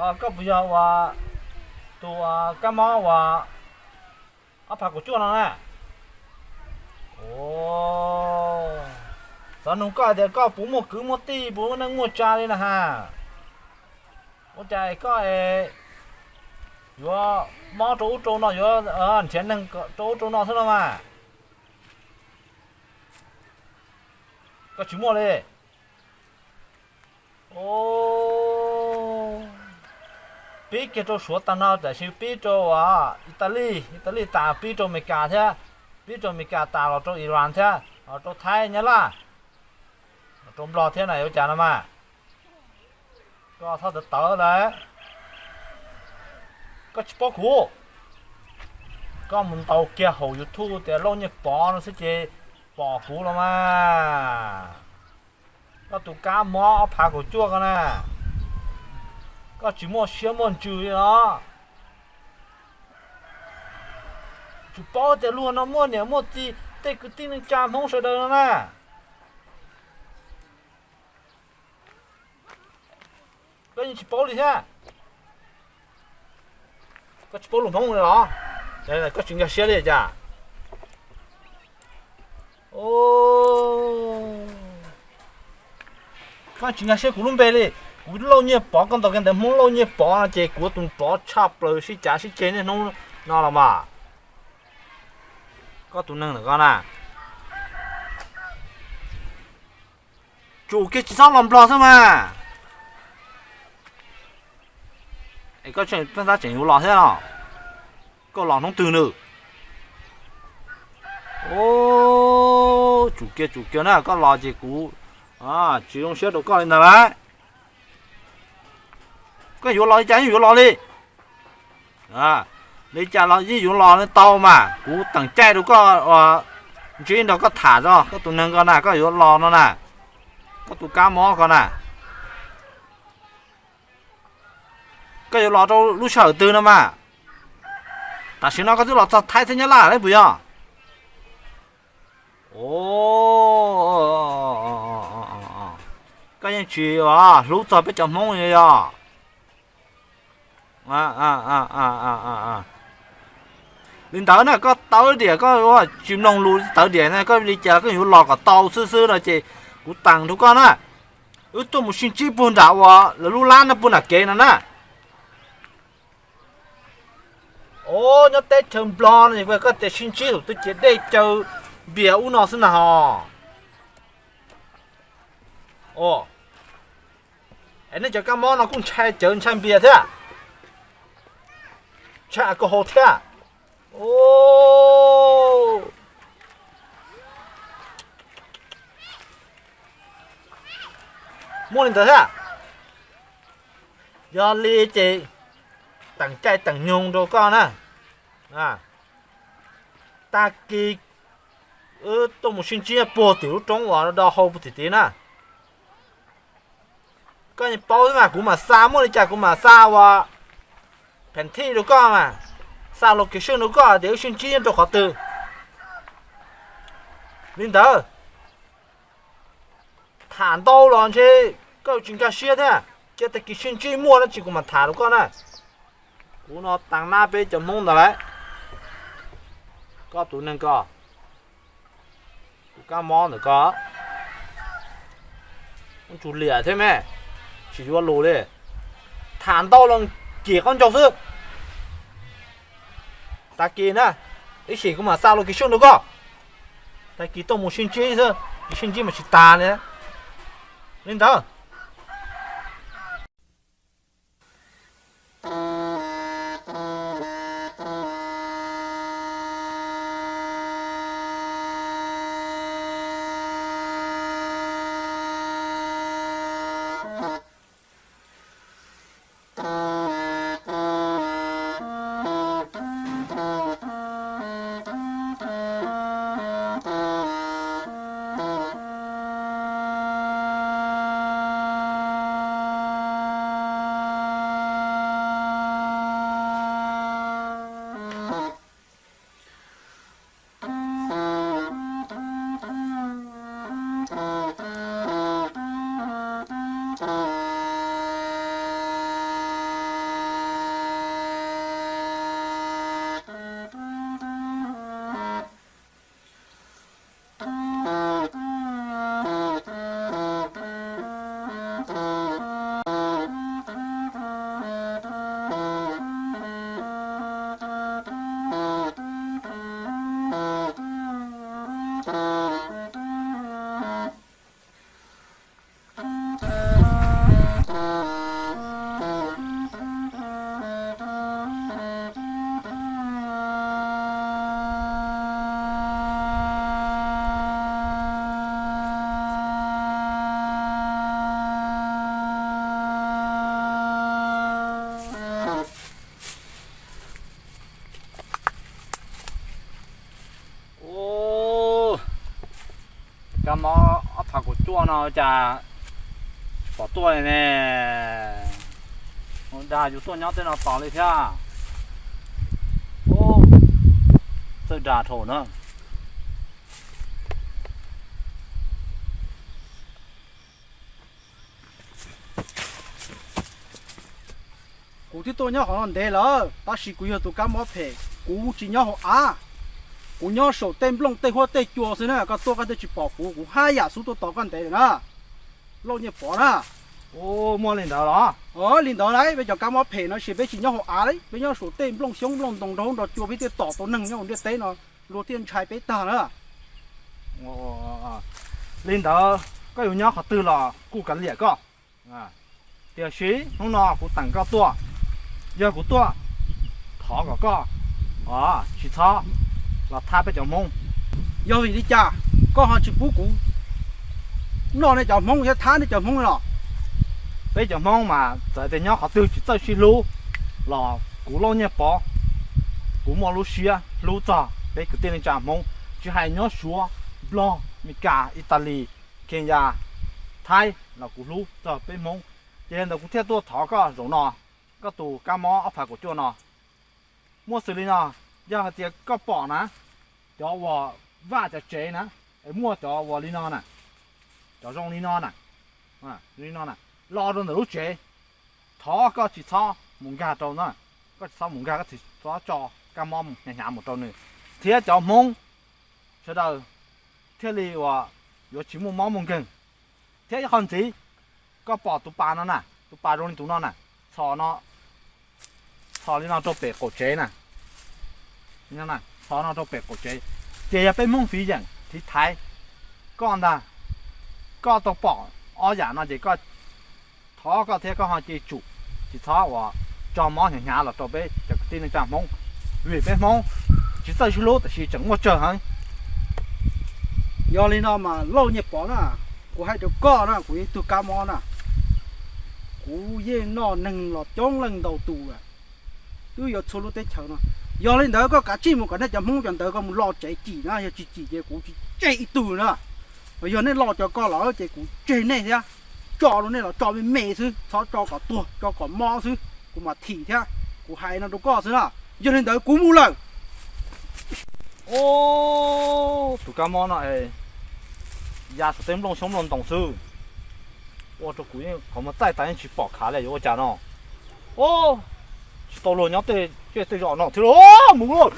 Koj puas yog uas tus kab mob uas ob phav kaum cuaj no na? Xyov nug koj tias koj puas muaj kwv muaj tij, puas muaj neej muaj tsa li na has. Ua cas koj yuav mob rau ub rau no, yuav nrhiav neeg rau ub rau no xwb no mas? Koj tsis muaj li. Pib kiag rau Suav tag no, tam sim pib rau Itali, Itali tas pib rau Amelikas thiab, pib rau Amelikas tas los rau Iran thiab, los rau Thaib, Nyab Laj, los rau Nplog thiab na, yuav cas no mas? Koj txhob tawv tawv lawm. Koj tsis paub kuv, koj mus ntaus kiag hauv YouTube tias Lauj Nyiaj Pov no xwb ces pom kuv los mas. Koj tus kab mob ob phav kaum cuaj ko na, koj tsis muaj siab muaj ntsws li los? Tsis paub tias luag no muaj niam muaj txiv, tej kwv tij neej tsa Hmoob sawv daws no na. Koj yeej tsis paub li thiab. Koj tsis paub lus Hmoob li los? Koj tsis nkag siab li cas? Koj tsis nkag siab kuv lub npe li. Kuv Lauj Nyiaj Pov, koj ntaus kiag ntawv Hmoob Lauj Nyiaj Pov no ces kuv tus pov tshaj plaws sib cav sib ceg niaj hnub no los mas. Koj tus neeg ntawm ko na, tsum kiag tsis txhob los Nplog xwb mas. Es koj tseem, tab tseem yuav los thiab los? Koj los hnub twg nws? Tsum kiag tsum kiag na, koj los ces kuv tsis zoo siab rau koj li ntag lauj. Koj yuav los li cas yeej yuav los li. Li cas los yeej yuav los tau mas, kuv teem caij rau koj, ntsib nrog koj tham tso, koj tus neeg ko na, koj yuav los no na, koj tus kab mob ko na, koj yuav los rau lub sij hawm twg no mas? Tam sim no koj twb los txog Thaib thiab Nyab Laj lawm puas yog? Koj yeej tsis hlub txog peb cov Hmoob li yog? Li ntawd na, koj tawv diam, koj tsis mloog lus tawv diam na, koj li cas koj yuav los kom tau xwb xwb no ces kuv teem rau koj na. Wb tuaj mus sib ntsib puag nram uas lawv lub lab no puag nram kev no na. Os, nyob teb chaws Nplog no koj tias sib ntsib thaum twg ces dej caw npias ub no xwb na hos. Es nej cov kab mob no kuj ntshai cawv ntshai npias thiab, ntshai alcohol thiab. Muaj li ntawd thiab. Yog li ces teem caij teem nyoog rau koj na. Tag kis wb tuaj mus sib ntsib puag tim lub roob uas do hau puag tim tid na. Koj yeej paub xwb mas, kuv mam xa, muaj li cas kuv mam xa ua pheem thij rau koj mas, xa location rau koj tias wb sib ntsib nyob rau qhov twg. Li ntawd, tham ntau los ntshe koj tsis nkag siab thiab. Cia tag kis sib ntsib muaj dab tsi kuv mam tham rau koj na. Kuv no tas nab peb cov Hmoob ntawd lawm. Koj tus neeg ko, tus kab mob ntawm ko, ua ntsuj liam thiab me, tsis yuav lus li. Tham ntau los kiam qab ntsaug xwb. Tag kis na, ib sim kuv mam xa location rau koj. Tag kis tuaj mus sib ntsib xwb, sib ntsib mas tsis tas li. Li ntawd. Kab mob ob phav kaum cuaj no cas tsis pom tuaj li ne. Ua dag yus tuaj nyob tej no tos li thiab. Ub, txawj dag dhau na. Kuv twb tuaj nyob qhov no ntev lawm, tab sis kuv yog tus kab mob phem, kuv tsis nyob hauv av. Kuv nyob saum tej nplooj tej huab tej cua xwb na, koj tuaj koj twb tsis pom kuv, kuv haj yam xub tuaj tos koj ntev lawm na, Lauj Nyiaj Pov na. Ub, muaj li ntawd los? Li ntawd lauj, peb cov kab mob phem no ces peb tsis nyob hauv av li, peb nyob saum tej nplooj xyoob nplooj ntoos nrog nrog cua, peb thiaj tom tau neeg nyob hauv ntiaj teb no, luag thiaj ntshai peb tag na. Li ntawd koj yuav nyob qhov twg los kuj kav liam koj. Tiam sis hnub no kuv teem koj tuaj, yog kuv tuaj thov kom koj tsis txhob los thab peb cov Hmoob. Yog vim li cas koj ho tsis pub kuv noj nej cov Hmoob thiab thab nej cov Hmoob li los? Peb cov Hmoob mas txawm tias nyob qhov twg tsis txawj sib hlub los kuv Lauj Nyiaj Pov, kuv muaj lub siab hlub txog peb kwv tij neej tsa Hmoob, tsis hais nyob Suav, Nplog, Meskas, Italis, Kenya, Thaib los kuv hlub txog peb Hmoob. Ces li ntawd kuv thiaj tuaj thov koj zaum no, koj tus kab mob ob phav kaum cuaj no. Muaj xws li no, yog hais tias koj pom na, cov uas vaj cov tsev na, es muaj cov uas li no na, cov zoo li no na, li no na, los rau ntawm lub tsev, thov koj tsis txhob mus nkag rau na, koj tsis txhob mus nkag, koj tsis txhob tso kab mob mus hnyav hnyav mus rau nws, thiab cov Hmoob sawv daws thiaj li uas yuav tsis muaj mob muaj nkeeg. Thiab ib qho ntxiv, koj pom tus pas no na, tus pas zoo li tus no na, txhos no, txhos li no rau pem qaum tsev na, txhos no rau pem qaum tsev, ces yog peb Hmoob fiv yeem thiv thaiv. Koj ntag, koj tau pom ob yam no ces koj, thov koj thiab koj ho cia tsum, tsis txhob uas tso mob hnyav hnyav los rau peb cov kwv tij neej tsa Hmoob, vim peb Hmoob tsis txawj sib hlub tab sis tseem muaj tsawg heev. Yog li no mas Lauj Nyiaj Pov na, kuv hais rau koj na, kuv yog ib tug kab mob na, kuv yeej noj neeg los coob leej ntau tus lawm, twb yuav txhua lub teb chaws no. Yog li ntawd koj kav tsij mus kom nej cov Hmoob cov ntawd koj mus lo tsev cim na, yog tsis cim ces kuv tsis tseg ib tug na. Yog nej lo cov ko lawm ces kuv tseg nej thiab, tso rau nej los tso me me xwb, txhob tso kom tuag tso kom mob xwb, kuv mam thim thiab. Kuv hais no rau koj xwb na, yog li ntawd kuv mus lawm. Ub, tus kab mob no es ya saum tej nplooj xyoob nplooj ntoos xwb, ua rau kuv yeej qhov muag txaij tas yeej tsis pom khav li yuav ua cas no. Ub, tsis tau luag nyob tej zej tej zos no thiab lauj, mus lauj.